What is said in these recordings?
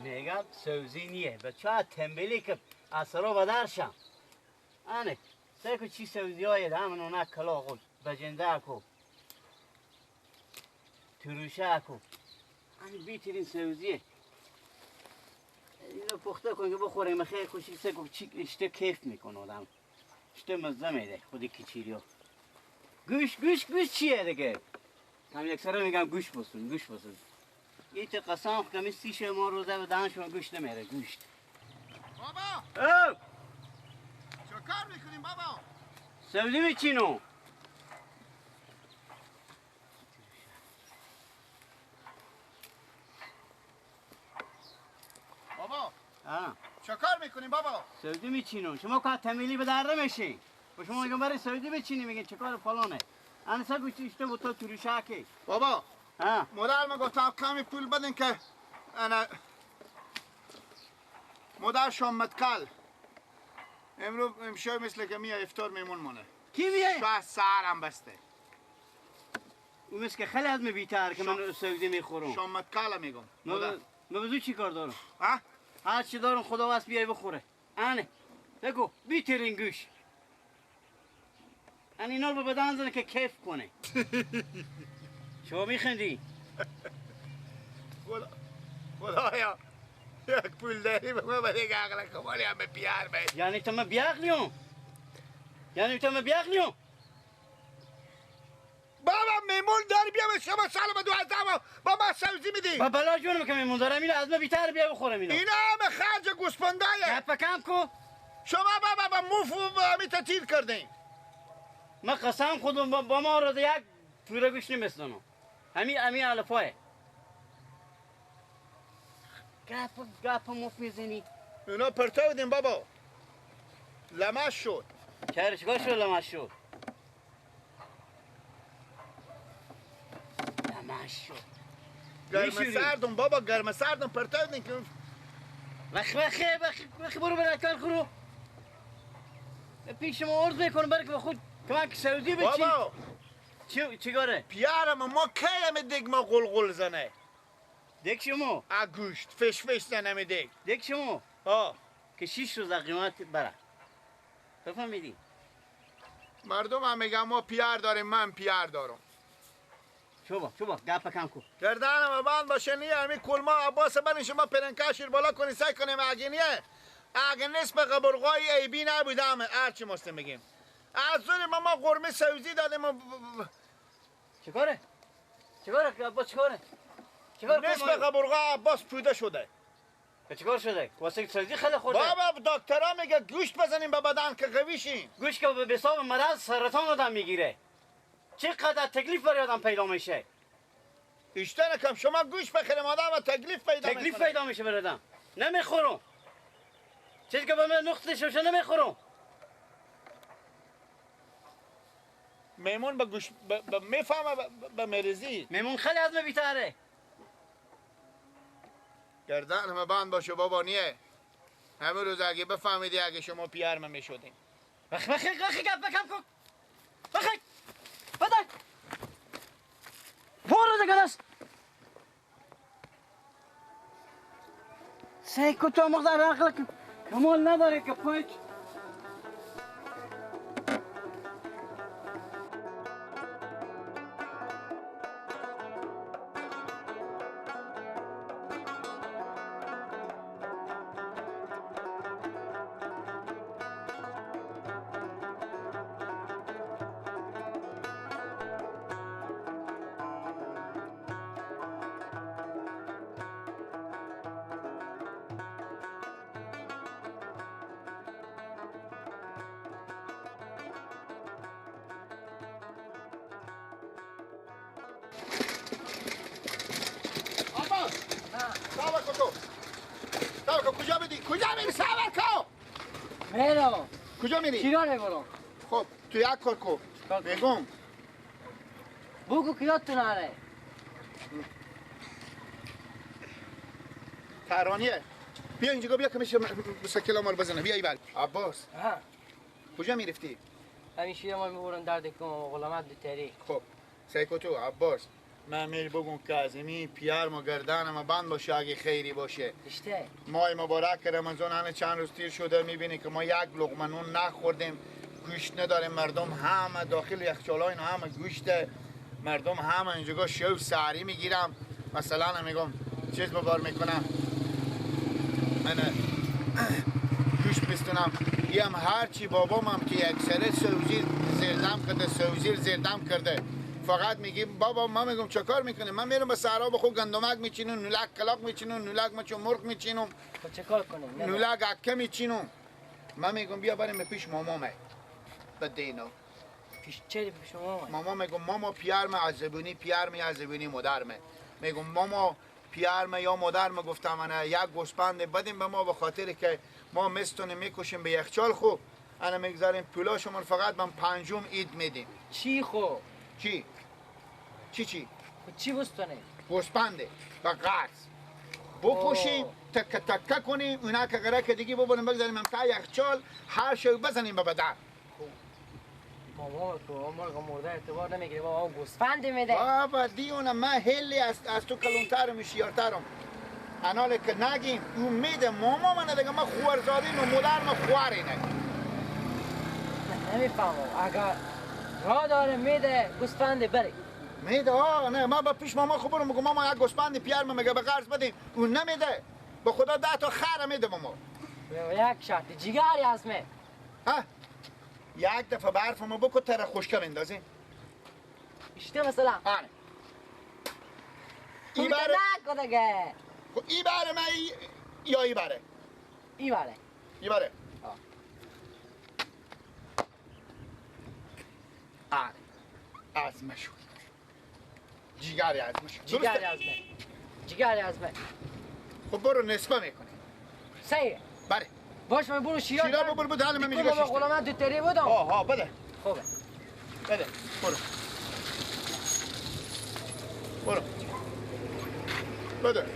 میگم سوزی نیه بچه تنبلی که اثرا بدرشم آنه سه چی سوزی های همون اونه کلاغ بجنده کو تروشه کو آنه بیترین سوزیه اینو پخته کن که بخوریم خیلی خوشی سه چی اشته کیف میکنه آدم اشته مزه میده خودی کچیریو گوش گوش گوش چیه دیگه هم یک سره میگم گوش بسون گوش بسون ایت قسم که می سیشه ما روزه به دهن شما گوش نمیره گوشت بابا او چه کار میکنیم بابا؟ سبزی میچینو بابا چه کار میکنیم بابا؟ سبزی میچینو شما که تمیلی به در نمیشی با شما میگم برای سبزی بچینی میگن چه کار فلانه انا سگو چیشته بود تو تروشاکی بابا مادر ما گفتم کمی پول بدین که انا مادر شامتکل امروز امشب مثل که میای افطار میمون مونه کی میای؟ شاید سرم بسته او مثل که خیلی از می بیتر که من سبزی میخورم شامتکل میگم من بزو چی کار دارم؟ ها؟ هر چی دارم خدا واسه بیای بخوره انه بگو بیترین گوش ان اینا رو به بدن زنه که کیف کنه شما میخندی؟ خدایا یک پول داری به من بده که عقل کمالی هم به پیار بده یعنی تو من بیعقلیم؟ یعنی تو من بیعقلیم؟ بابا میمون داری بیا به شما سال 12 با ما سبزی میدی با بلا جونم که میمون دارم اینو از من بیتر بیا بخورم اینو اینا همه خرج گوسپندایه گپ کم کو شما بابا با موف و همی تیر کردین من قسم خودم با ما رو یک پوره گوش نمیستانم همی همی الفای گپ گپ مف میزنی اینا پرتو بودیم بابا لمش شد چرا چیکار شد لمش شد لمش شد گرم سردم بابا گرم سردم پرتو بودیم که وخ وخ وخ وخ برو برکار خورو پیش ما عرض میکنم برای که خود که من که سعودی بچی بابا چیکاره؟ پیارم ما کی هم دیگ ما قلقل زنه دیگ شما گوشت فش فش زنه دیگ دیگ شما ها که 6 روز قیمت بره بفهمیدی مردم هم میگن ما پیار داریم من پیار دارم چوبا چوبا گپ کم کو گردنم بند باشه نیه همین کلما عباس برین شما پرنکشیر بالا کنی سعی کنیم اگه نیه اگه نصف قبرغای عیبی نبودم هرچی ماستیم بگیم از زور ما قرمه سوزی دادیم و چیکاره؟ چیکاره عباس چیکاره؟ چیکار نصف قبرغا عباس پوده شده چیکار شده؟ واسه سوزی خیلی خورده بابا دکترها میگه گوشت بزنیم به بدن که قوی شیم گوشت که به حساب مرض سرطان آدم میگیره چقدر تکلیف برای آدم پیدا میشه بیشتر نکم شما گوشت بخریم آدم تکلیف پیدا میکنه تکلیف پیدا میشه برای آدم نمیخورم چیزی که به من نقطه شوشه نمیخورم میمون به گوش میفهمه به مریضی میمون خیلی از من بیتره گردن همه بند باشه بابا نیه همه روز اگه بفهمیدی اگه شما پیار من میشدیم وخ وخ وخ گپ بکم کن وخ بده برو دیگه دست سیکو تو مقدار عقل کمال نداره که پایچ کجا میری؟ شیرانه برو. خب تو یک کار کو بگم بگو که یادتون نره ترانیه بیا اینجا بیا که میشه سکل مال بزنه بیا ایول عباس کجا میرفتی؟ همین شیر ما میبرن درد کن غلامت دو تری خب سیکو تو عباس من میری بگم که از این پیار ما گردن ما بند باشه اگه خیری باشه. اشته ماه مبارک رمضان هنه چند روز تیر شده، میبینی که ما یک لقمه نون نخوردیم، گوشت نداریم، مردم همه داخل یخچالای اینا همه گوشت، مردم همه اینجا شو سحری میگیرم، مثلا میگم چیز ببار میکنم، من گوشت بستونم. یم هرچی بابام هم که یک سره سوزیر زردم کرده، سوزیر زردم کرده، فقط میگیم بابا ما میگم چه کار میکنه؟ من میرم به صحرا بخو گندمک میچینم، نولک کلاق میچینم، نولک مچو مرغ میچینم، چه کار کنم؟ نولک اکه میچینم. من میگم بیا بریم پیش مامامه بدینا. پیش چه پیش ماما؟ ماما میگم ماما پیارم عزبونی، پیارم عزبونی مادرمه. میگم ماما پیارم یا مادرم گفتم انا یک گوسفند بدیم به ما به خاطر که ما مستونه میکشیم به یخچال، خوب انا میگذاریم پولاشمون فقط من پنجم عید میدیم. چی خو؟ چی؟ چی چی؟ چی گوسفنده؟ گوسفنده با قرض بکشیم تکه تکه کنیم اونا که غره که دیگه ببریم بگذاریم هم تا یخچال هر شو بزنیم به بدن. بابا تو مرغ مرده اعتبار نمیگیره بابا، گوسفند میده. بابا دیونه من هلی از تو کلونترم و شیارترم. اناله که نگیم اون میده ماما منه دیگه، من خوارزاده و مادر من خوار اینه. من نمیفهمم اگر را داره میده گوسفند بری میده. آه نه من با پیش ماما خب برم میگم ماما یک گوسفند پیار من میگه به قرض بدیم، اون نمیده. به خدا 10 تا خر میده ماما. یک شرط جیگری از من. ها یک دفعه برف ما بکن تر خشکه بندازیم. اشته مثلا آره ای بره نکن دیگه. خب ای بره من ای... یا ای بره ای بره ای بره آره ازمه شد جیگری ازمه شد جیگری ازمه جیگری ازمه. خب برو نصفه میکنی سیه بله باش من برو شیرا شیرا ببر بده حالا من میگم بابا غلام دو تری بودم. آها بده خوبه بده برو برو بده.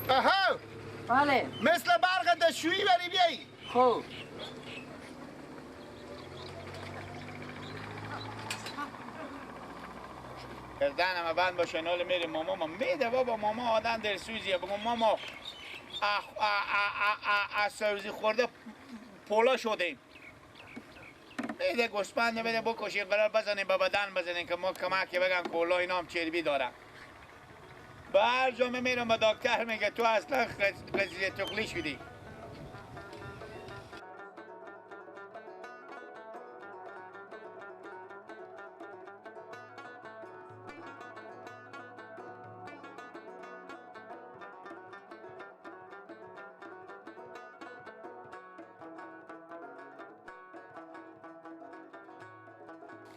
آها بله مثل برق دشویی بری بیایی. خوب کردنم بند باشه نال میره ماما ما میده بابا. ماما آدم درسوزیه بگم ماما از سوزی خورده پولا شده میده گوسفند بده بکشیم قرار بزنیم به بدن بزنیم که ما کمک بگم کولا اینا هم چربی دارم. به هر جا میرم به دکتر میگه تو اصلا قضیه تقلی شدی.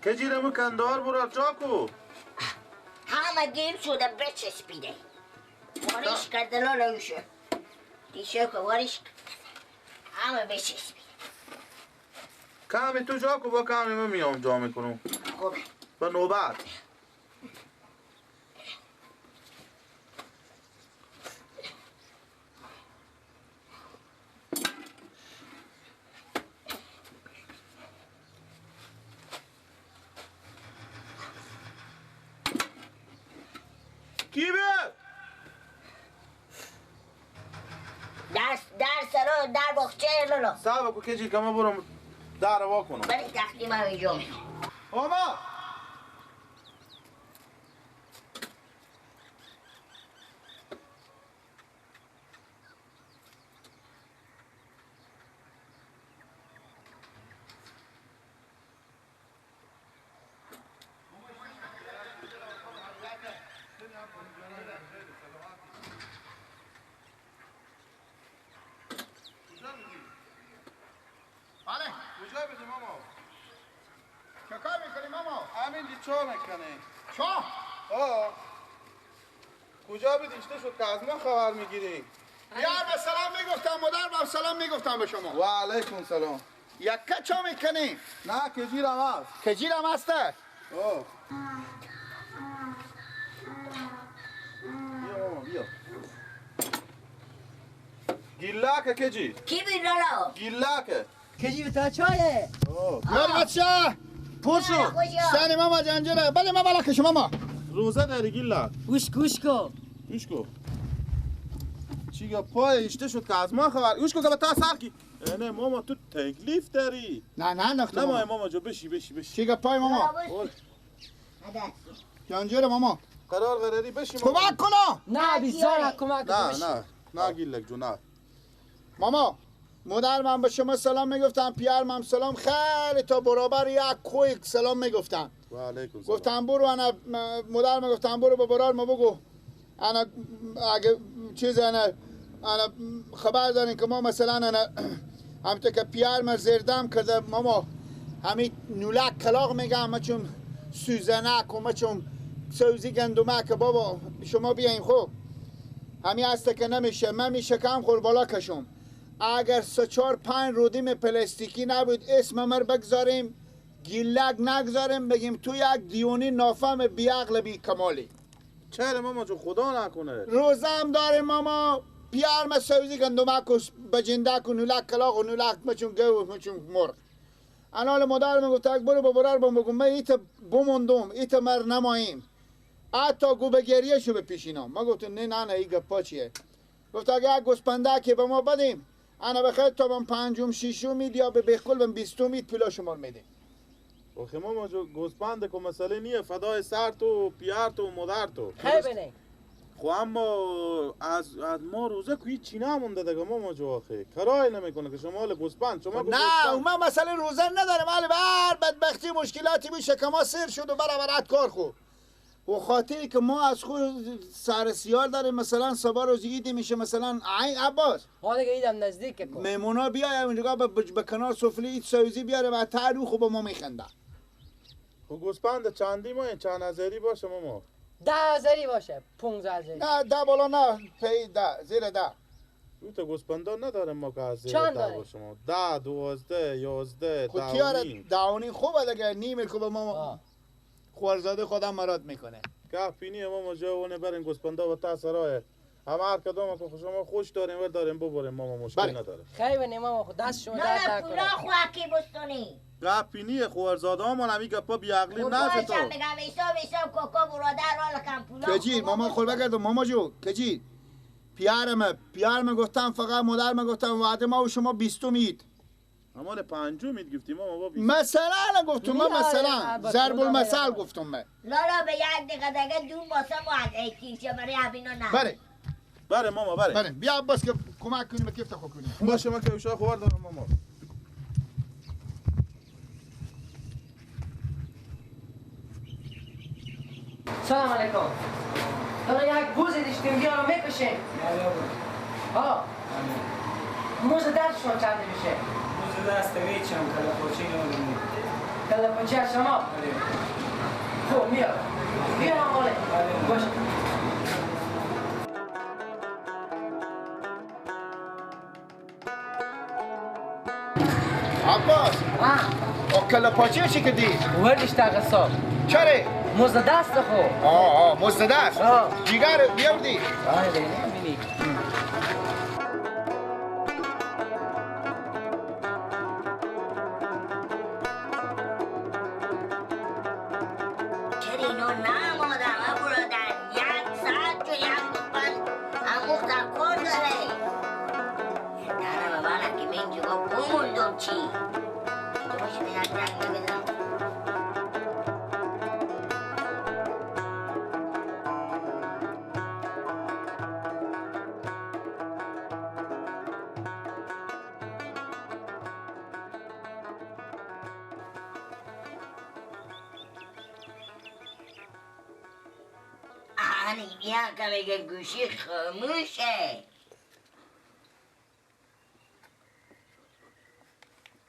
که جیرمو کندار برو چاکو همه گیم شده بچسبیده وارش کرده لالا اوشه دیشه که وارش کرده همه بچسبیده. کمی تو جاکو با کمی من میام جا میکنم. خوبه با نوبت. کی بیاد؟ در سرا در باغچه لالا صبر کن که که من برم در وا کنم. بری تختی من اینجا میخوام. آما چا میکنه؟ چا؟ آه کجا بدیشته شد که از ما خبر میگیری؟ یار به سلام میگفتم مادر به سلام میگفتم به شما. و علیکم سلام. یکه چا میکنی؟ نه کجیرم هست. کجیرم هسته؟ آه بیا ماما بیا. گیلاکه کجی؟ کی بی لالا؟ گیلاکه کجی تا چایه؟ یار بچه پرشو سن ماما جنجره بله ما بالا کش ماما روزه داری گیلا گوش گوش کو گوش کو چی گفت پای اشته شد که از ما خبر گوش کو که تا سر کی نه ماما تو تکلیف داری نه نه نه نه ماما جو بشی بشی بشی چی گفت پای ماما جنجره ماما قرار قراری بشی ماما کمک کنم نه بیزار کمک نه نه نه گیلک جو نه ماما مادر من به شما سلام میگفتم پیار من سلام خیلی تا برابر یک کوی سلام میگفتم و علیکم سلام گفتم برو انا مادر من گفتم برو به برار ما بگو انا اگه چیز انا انا خبر دارین که ما مثلا انا همینطور که پیار من زردم کرده ماما همین نولک کلاغ میگم ما چون سوزنک و ما چون سوزی گندمک بابا شما بیاین خب همین هسته که نمیشه من میشه کم خور بالا کشم اگر 3 4 5 رودیم پلاستیکی نبود اسم مر بگذاریم گیلک نگذاریم بگیم تو یک دیونی نافهم بیعقل بی کمالی چرا ماما جو خدا نکنه روزه هم داریم ماما پیار ما سوزی گندمک و بجندک و نولک کلاغ و نولک مچون گو مچون مرغ انال مادر من گفت برو با برار بام بگم من ایت بموندم ایت مر نماییم حتی گو به گریه شو به پیشینام ما گفتم نه نه نه این گپا چیه گفت اگه یک گوسپنده که به ما بدیم انا بخیر تا بم پنجم ششم مید یا به بخل بم بیستم مید پولا شما میدیم آخه ماما جو گوسپند کو مسئله نیه فدای سر تو پیار تو مادر تو خیلی نه خب اما از ما روزه کوی چی نمونده دیگه ماما جو آخه کرای نمیکنه که شما حال گوسپند شما نه ما مسئله روزه ندارم ولی بر بدبختی مشکلاتی میشه که ما سر شد و برابرت کار خو و خاطری که ما از خود سر سیار داریم مثلا صبح روز عید میشه مثلا عین عباس ها دیگه عیدم نزدیک کو مهمونا بیایم اونجا به کنار سفره عید سوزی بیاره و تعلو خو با ما میخندن خب گوسپند چندی ما چند هزاری باشه ماما 10 هزاری باشه 15 هزاری نه 10 بالا نه پی 10 زیر 10 دو تا گوسپندا ندارم ما که از زیر 10 باشه ما 10 12 11 خب تیاره 10 خوبه دیگه نیم کو به ما خورزاده خودم مراد میکنه کافینی ماما جوونه برین گوسپندا و تا سرای هم هر کدوم که شما خوش داریم و داریم ببریم ماما مشکل نداره خیلی نه ماما خود دست شما درد نکنه نه خواکی بستونی کافینی خورزاده ها من گپا بی عقلی نه تو میگم حساب حساب کوکو برادر حال کم پولا کجی ماما خور بگردم ماما جو کجی پیارم گفتم فقط مادرم گفتم وعده ما و شما 20 مید اما پنجم مید گفتیم ماما با مثلا گفتم من مثلا ضرب المثل گفتم من لالا به یک دقیقه دیگه دو ماسه ما از ایتیشه برای همینا نه بله بله ماما بله بله بیا عباس که کمک کنیم کیف خو کنیم باشه من که اوشا خبر دارم ماما سلام علیکم داره یک بوز دیشتیم بیا رو میکشیم ها موز دست شما چند میشه؟ موز دست هیچ هم کله پاچه نداریم کله پاچه شما؟ خب میاد بیا ماله باشه عباس آه کله پاچه چی کردی؟ وردش تا قصاب چرا؟ موز دست خو آه موز دست جیگر بیاوردی؟ آره بینی چرا اینا نمادم برادر یک ساعت چو یک گوسپند اموخت کار داره درم من که من جگا بموندم چی باشه به یک رنگ بزنم میگه گوشی خاموشه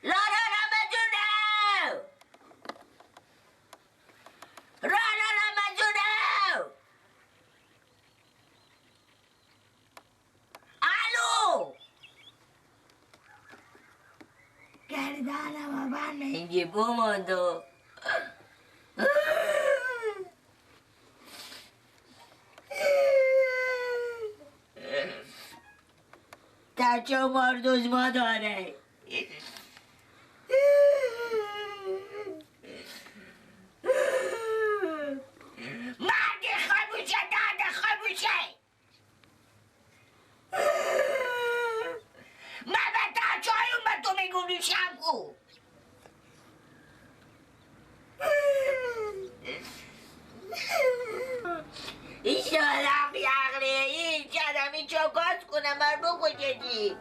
لارا رمضونه لالا رمضونه الو گردنم من اینجا بماندو چه مردوز ما داره چاگاز کنم بر بکشدی.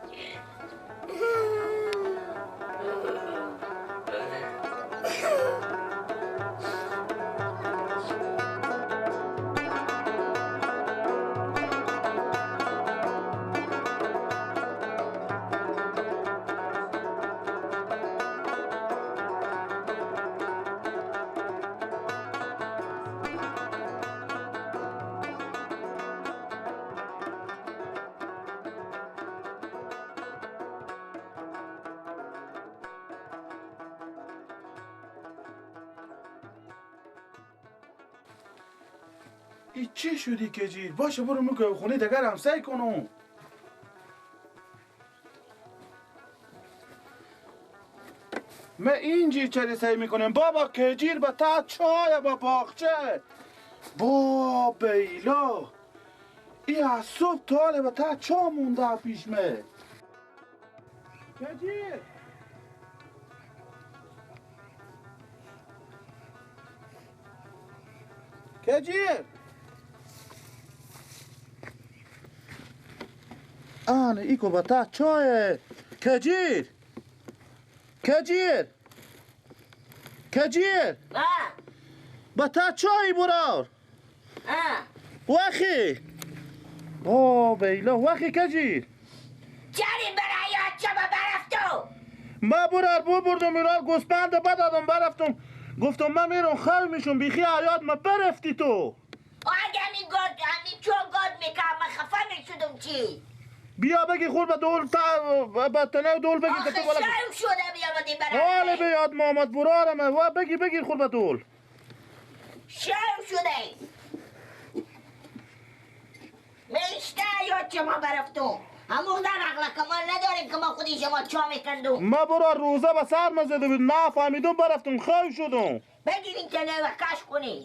ای چی شدی کجیر؟ باشه برو میگه خونه دگر هم سعی کنم. من اینجیر چرا سعی میکنم؟ بابا کجیر با تا چای با باغچه با بیلا ای از صبح تا با تا چا مونده پیش مه. کجیر کجیر آن ایکو با تا چای. کجیر کجیر کجیر با تا چای برار وخی با بیلا وخی کجیر چری برای چه با برفتو ما برار بردم ایرال گوسپند بدادم برفتم گفتم من میرم خل میشم بیخی حیات ما برفتی تو. اگه همی گاد همی چون گاد میکرم من خفه میشدم چی؟ بیا بگی خور به دول تا به تنه دول بگی آخه که تو بالا شرم شده بیامدی برم حاله به یاد ما آمد برارم و بگی بگیر خور به دول شرم شده میشته یاد شما برفتم همون در عقل کمال نداریم که ما خودی شما چا میکندم. ما برا روزه به سر من زده بود نه فهمیدم برفتم خواهی شدم. بگیر این تنه و کش کنی.